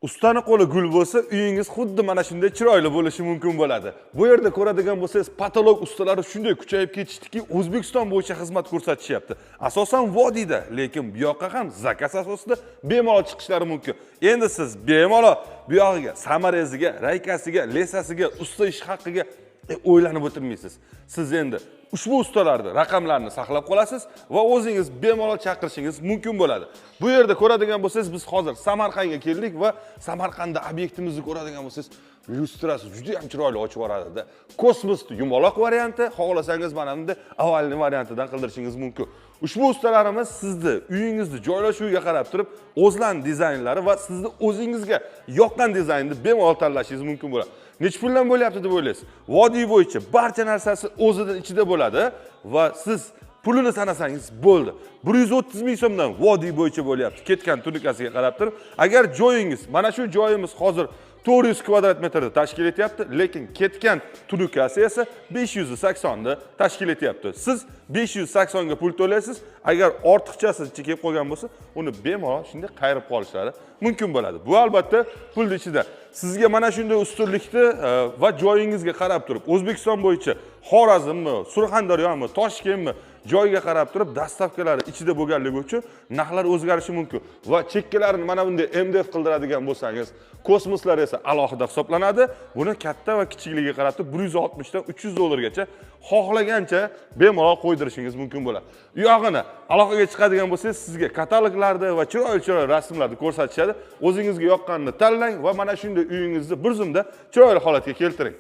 Ustani qo'li gul bo'lsa, uyingiz xuddi mana shunday chiroyli bo'lishi mumkin bo'ladi. Bu yerda ko'radigan bo'lsangiz, patolog ustalari shunday kuchayib ketishdiki, O'zbekiston bo'yicha xizmat ko'rsatishyapti. Asosan vodiyda, lekin bu yoqqa ham заказ asosida bemalol chiqishlari mumkin. Endi siz bemalol bu yog'iga, саморез iga, рейка siga, леса siga, usta ish haqiga o'ylanib o'tirmaysiz. Siz endi ushbu ustalarni raqamlarini saqlab qolasiz va o'zingiz bemalol chaqirishingiz mumkin bo'ladi. Bu yerda ko'radigan bo'lsangiz, biz hozir Samarqandga keldik va Samarqandda obyektimizni ko'radigan bo'lsangiz, lyustrasi juda ham chiroyli ochib yuboradida. Kosmos yumaloq varianti, xohlasangiz mana bunday овальный variantidan qildirishingiz mumkin. Ushbu ustalarimiz sizni uyingizni joylashuviga qarab turib, o'zlarining dizaynlari va sizni o'zingizga yoqqan dizaynni bemalol tanlashingiz mumkin bo'ladi. Necha puldan bo'lyapti deb o'ylaysiz? Vodiy bo'yicha barcha narsasi o'zidan ichida bo'ladi va siz pulini sanasangiz bo'ldi. 130 ming so'mdan vodiy bo'yicha bo'lyapti. Ketgan tunukasiga qarab turib, agar joyingiz, mana shu joyimiz hozir 400 kvadrat metrni tashkil etyapti, lekin ketgan tunukasi esa 580 ni tashkil etyapti. Siz 580 ga pul to'laysiz, agar ortiqchasi kelib qolgan bo'lsa, uni bemalol shunday qayirib qolishlari mumkin bo'ladi. Bu albatta pulni ichida. Sizga mana shunday ustunlikni va joyingizga qarab turib, O'zbekiston bo'yicha Xorazmmi, Surxondaryomi, Toshkentmi, joyiga qarab turib доставка lari ichida bo'lganligi uchun narxlar o'zgarishi mumkin va chekkalarini mana bunday MDF qildiradigan bo'lsangiz, kosmoslar esa alohida hisoblanadi. Buni katta va kichikligiga qarab turib 160 dan 300 dollargacha xohlagancha bemalol qo'ydirishingiz mumkin bo'ladi. U yog'ini aloqaga chiqadigan bo'lsangiz, sizga kataloglarni va chiroyli chiroyli rasmlarni ko'rsatishadi. O'zingizga yoqqanini tanlang va mana shunday uyingizni bir zumda chiroyli holatga keltiring.